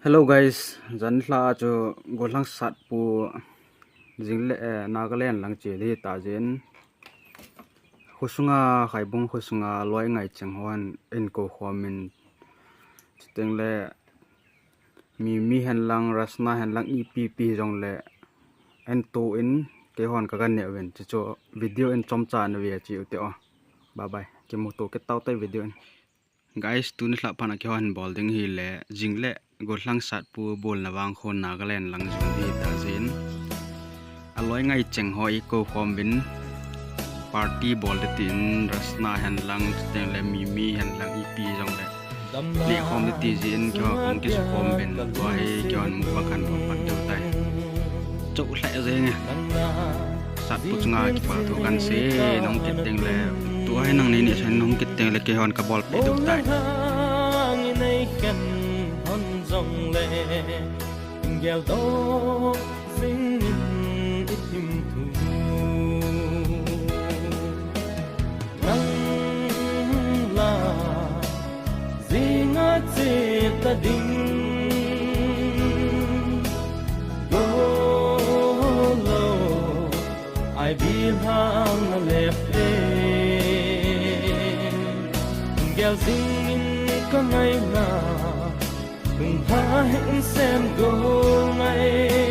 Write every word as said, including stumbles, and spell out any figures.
Hello guys, jan lha chu Golhang Satpu jingle, eh, Nagaland lang che ding ta jin. Khosunga, Khaibung khosunga loi ngai cheng hon in ko khomin. Chuteng le Mimi hen lang, Rasna hen lang, ipi pi jong le en to in ke hon ka gan ne ven. Chu video in chomcha na ve chi u te o. Bye bye. Kimu to ke tau tai video in. Guys, tuni lha phan a kihon bol ding hi le, jingle Golhang Satpu bolna vang khon Nagaland lang jong hi ta jin. A loi ngai cheng ho i ko khom bin party bol de tin, Rasna hen lang, chuteng le Mimi hen lang, ipi jong le ne khom de ti jin, kihon kong kis khom bin, tua hi kihon mu pa kan bol pat deu tai. Chok lha jeng e. Satpu chunga kipa thu kan sei, nahung kit teng le, tua hi nang nei ni san nahung kit teng le, kihon ka bol pe deu tai. Hang i nei khen hon jong le, gel do jing in i thim thu. Nang la jinga che ta ding. Go lo, ai bi hang na left e. Gel jing in ka ngai na, tung ha hin sem go ngai.